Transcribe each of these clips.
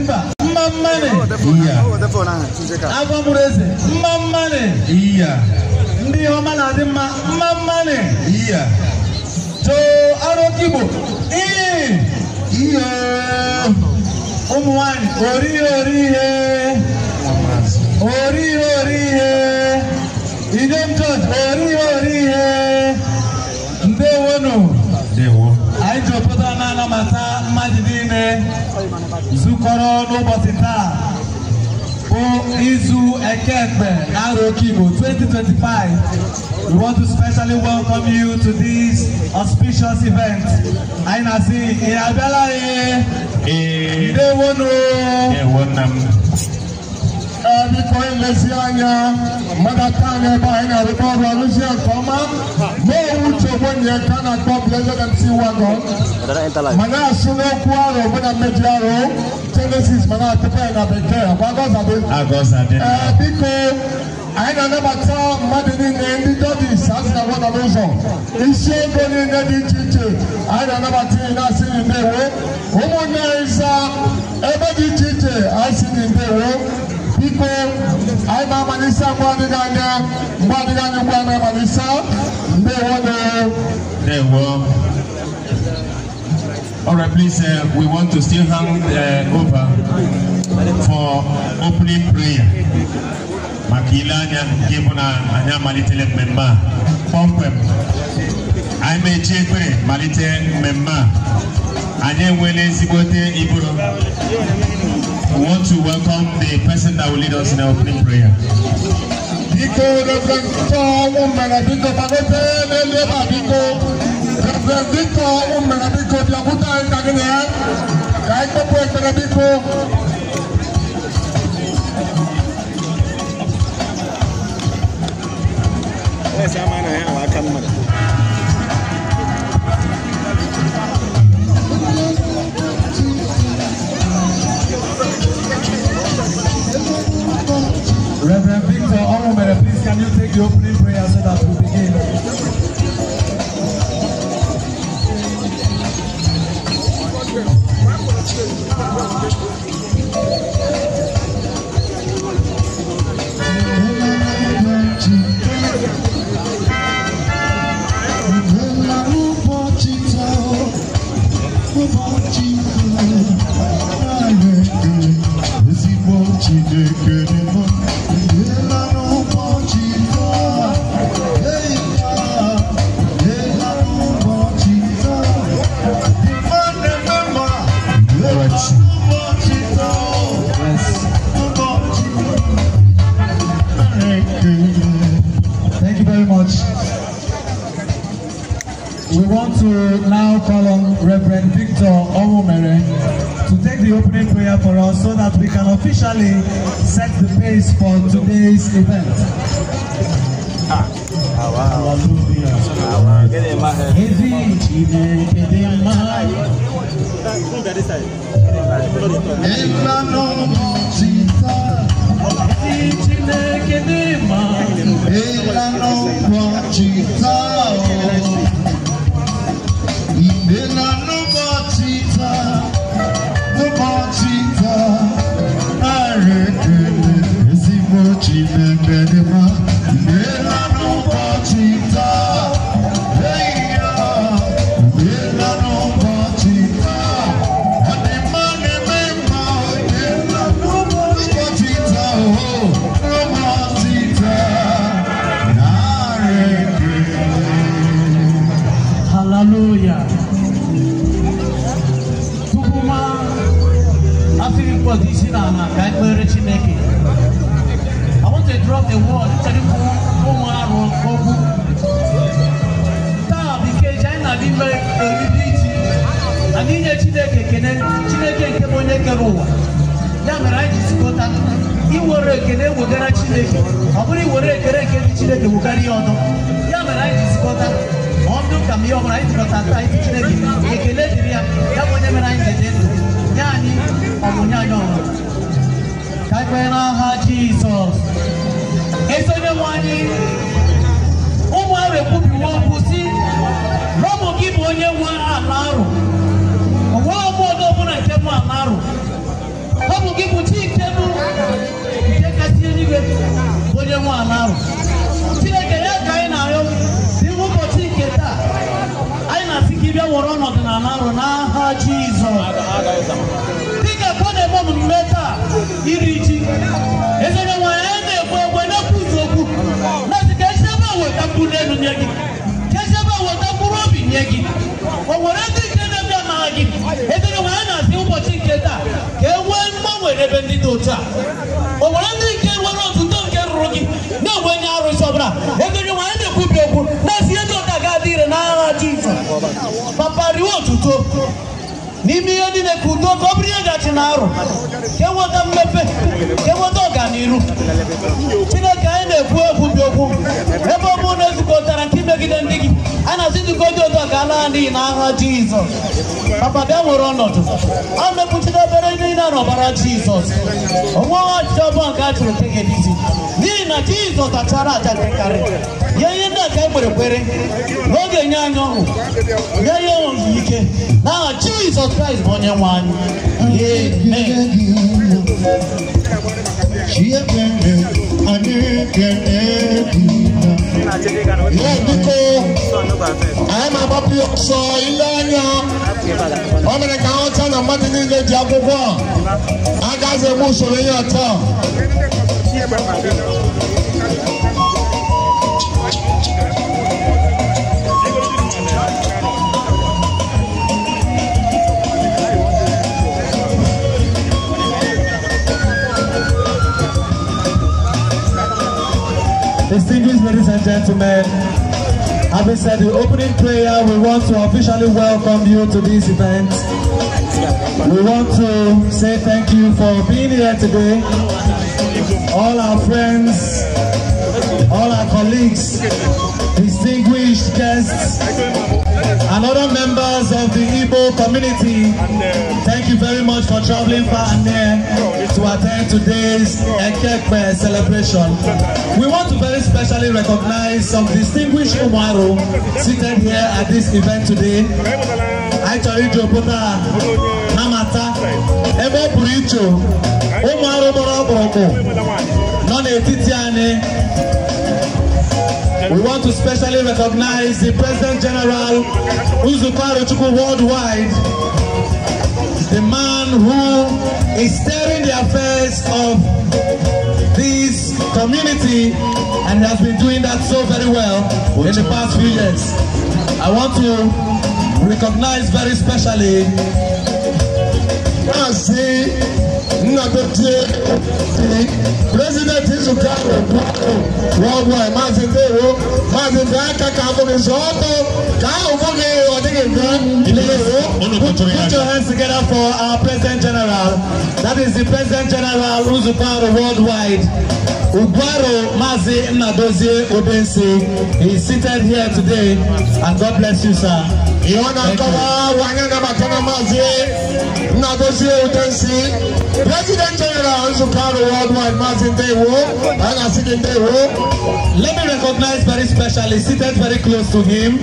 Mba, mma mmanị. Iya. Agwa mụrụ eze, mma mmanị. Iya. Ndị ihe ọma na-adị mma, mma mmanị. Iya. Too Arokigbo, iyi. Iyo. Ụmụ nwanyị, ori ori ihe. Ori ori ihe. Idem George, ori ori ihe. Ndewonu. Ndewo. Anyị ji obodo na-anabata mmadụ niile zukọrọ n'ụbọchị taa bụ izu Eke Ekpe Arokigbo 2025. We want to specially welcome you to this auspicious event. Anyị na-asị ị abịala ee. Ee. Ndewonu. Ndewo nna m. Biko ilezi anya mmadụ aka anyị ebe anyị na-arụkọ ọrụ arụzie nke ọma ma owu uche ogbenye nke a na-akpọ Blessed MC Wagon ma na-asụ n'okwu arụ mụ na mmeji arụ Genesis ma na-atụkọ ya na bekee ọkwa gọzadị. Agọzadị. Ee, biko anyị na-anabata mmadụ niile ndị jọjis asị na gwada n'ụzọ isi ego niile dị iche iche anyị na-anabata ihe na-asị gị ndewo ụmụnne anyị za ebe dị iche iche anyị sị gị ndewo. Biko anyị na-amalise mgbe adịghị anya mgbe adịghị anya ugbu a na-amalise ndewo nụ. Ndewo. All right, please, we want to still hand over for opening prayer. Maka ile anya nke bụ na anyị amalitela mmemme a kpọmkwem. Anyị mechi ekpere malite mmemme a. Anyị enweela ezigbote iburu. We want to welcome the person that will lead us in our opening prayer. Biko Reverend Victor Onwumere biko gbagote n'elu ebe a biko. Reverend Victor Onwumere biko bịakwute anyị ka gị na ya ka anyị kpọpụ ekpere biko. Reverend Victor Onwumere, please can you take the opening prayer so that we begin? Thank you very much. We want to now call on Reverend Victor Onwumere to take the opening prayer for us so that we can officially set the pace for today's event. Hallelujah. Ezi Chineke dị mma. Ezi Chineke dị mma. Hallelujah. Tupu ma asịrị mkpọdụ isi n'ala ka anyị kpere Chineke. I want to drop a word chọrọ ikwu ụmụ arụ okwu. Taa bụ ikeji anyị na-abịa ime oriri ji. Anyị inye Chineke ekele, Chineke nke bụ onye kere ụwa. Ya mere anyị ji zukọta iwere ekele wegara Chineke. Ọ bụrụ iwere ekele nke dị Chineke wegara ya ọdọ. Ya mere anyị ji zukọta. Ọ ndụ ka m ihe ọbụla anyị jikọta taa isi Chineke ekele dịrị ya, ya bụ onye mere anyị ji dị ndụ nye anyị ọmụ nye anyị ọrụ. Ka anyị kpee n'aha Jizọs. Ezi onye nwe anyị, ụmụ arụ ekwubiwo okwu sị na ọ bụ gị bụ onye nwe ala arụ. O nweghị ọgbọ ọdọ ọbụla nke bụ ala arụ. Ọ bụ gị bụ chi nke bụ nke kasị eluigwe, onye nwe ala ahụ. Chineke, ya ka anyị na-arịọ n'ihu ụbọchị nke taa. Anyị na-asị ka ị bịa were ọnọdụ n'ala arụ n'aha Jizọs. Dịka ka ọ na-eme omume taa iri ji, eze onye nwe anyị, anyị na-ekwe ekwe na-ekwuzi okwu na-asị ka esi ebe a weta mkpụrụ elu nye gị, ka esi ebe a weta mkpụrụ obi nye gị. O nwere ndị nke na-abịa amaghị gị. Eze onye nwe anyị, na-asị ụbọchị nke taa ka e nwee mgbanwe n'ebe ndị dị otu a. O nwere ndị nke nwere otuto nke rụrụ gị na-enwe onye arụsị ọbụla. Eze onye nwe anyị, na-ekwubi okwu na-asị ihe dị otu a ga-adị ire n'agha Jizọs. Papa, riwe otuto n'ime ihe niile, ka udo ka ọ bụrụ ihe gachi na arụ, ka enweta mmepe, ka enweta ọganiru. Chineke, anyị na-ekwu ekwubi okwu, ebe ọ bụrụ na ezukọtara nke imegide ndị gị, a na-asị nzukọ dị otu a ka ala n'iyi n'aha Jizọs. Papa, bịa nwere ọnọdụ a mepụchite obere niile n'ọbara Jizọs. Onwe ọchịchị ọbụla nke a chụrụ nke ga-edisi, n'ihi na Jizọs achara aja nke karị ya. Ihe ndị a ka e kwere kwere na ọ ga-enye anyị ọṅụ, nye ya ọṅụ ike, n'aha Jizọs Kraịst bụ onye nwe anyị. Amen. Chiekene, anyị ekene gị. Ya biko, anyị na-agbapụ ya ọsọ. Ile anya, o mere ka aghọta na mmadụ niile ji akwụkwọ a agaghị eme usoro ihe taa. Distinguished ladies and gentlemen, having said the opening prayer, we want to officially welcome you to this event. We want to say thank you for being here today. All our friends, all our colleagues, distinguished guests, and other members of the Igbo community, thank you very much for traveling far and near to attend today's Eke Ekpe celebration. We want to very specially recognize some distinguished Umuaro seated here at this event today. Anyị chọrọ iji obodo a namata ebe ọ pụrụ iche ụmụ arụ gbara ọkpụrụkpụ nọ n'etiti anyị. We want to specially recognize the President General Nzukọ Arochukwu Worldwide, the man who is steering the affairs of this community and has been doing that so very well in the past few years. I want to recognize very specially Maazị Nnadozie, President Nzukọ Worldwide. Maazị, ndewo. Maazị, bịa aka ka afọ gị zọọ ọtọ ka ahụ fụ gị, ọ dịghị mfe. Ndewo. Put your hands together for our President General. That is the President General Nzukọ Aro Worldwide, Ugwaro Mazi Nnadozie Udensi. He is seated here today, and God bless you, sir. Ihe ọ na-akọwa, anyị anabata na Maazị Nnadozie Udensi, President General Nzukọ Aro Worldwide. Maazị, ndewo. Anyị na-asị gị ndewo. Let me recognize very specially, seated very close to him,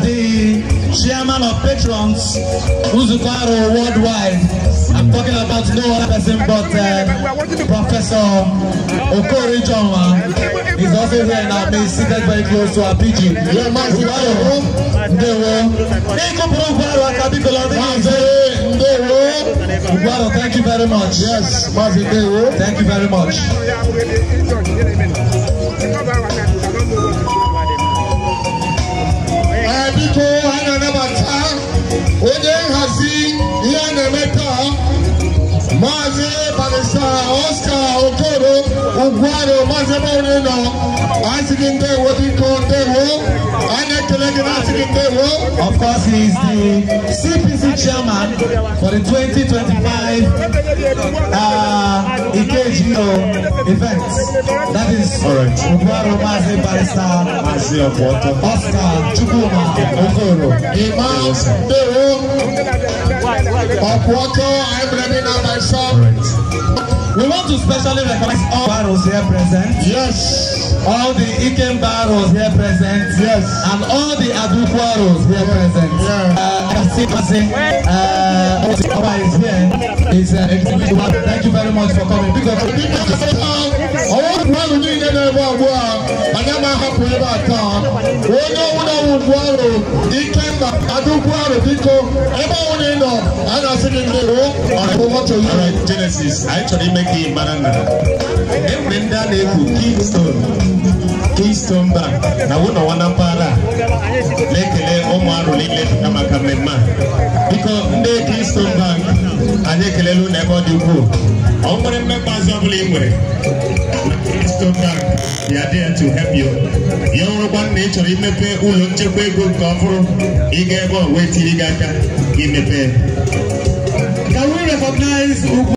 the chairman of patrons, Nzukọ Aro Worldwide. I'm talking about no other person but Professor Okori Jonwa. He's also here in our midst, seated very close to our PG. Yeah, Maazị, ndewo. Ndewo. N'ịkụpụrụ Ugwaro aka, biko, ọ dịghị Maazị, mfe. ndewo. Ugwaro, thank you very much. Yes, Maazị, ndewo. Thank you very much. Ee, biko, anyị na-anabata onye nhazi ihe a na-eme taa, Maazị Barrister Oscar Okoro Ugwaro. Maazị, ebe ọbụla ị nọ, anyị sị gị ndewo. Biko, ndewo. Anyị na-ekele gị, na-asị gị ndewo. Of course, he is the CPC chairman for the 2025 Ikeji event. That is All right. Ugwaro Mazi Barrister Maazị Ọkwọtọ. Oscar Chukwuma Okoro. Ima, ndewo. Ọkwọtọ, anyị bịara dị na myself. All right. We want to specially recognize all Ugwaros here present. Yes. All the Ikembaros here present. Yes. And all the Adukwaros here present. Yeah. Is here. Is thank you very much for coming. Because Ọwọ́ mmadụ niile na-ebe ugbu a, anyị ama ahapụ ebe a taa. Onye ọbụla wụ Ugwuaro, Ikemba, Adukwu-Aro, biko, ebe ọbụla ị nọ, a na-asị gị ndewo. Over to you. Alright, Genesis, anyị chọrọ ime ka ị mara na e nwere ndị a na-ekwu Keystone Bank na wụnọwa na mpaghara a na-ekele ụmụ Aro niile pụta maka mmemme a. Biko, ndị Keystone Bank, anyị ekelela unu ebe ọ dị ukwuu. Ọ nwere mmekpa azụ ọbụla ị nwere na Keystone Bank, they are there to help you. Ya ọrụkwa na ị chọrọ imepe ụlọ nchekwa ego nke ọhụrụ, ị ga ebe ọ wee tinye gị aka imepe. Can we recognize Ugwu?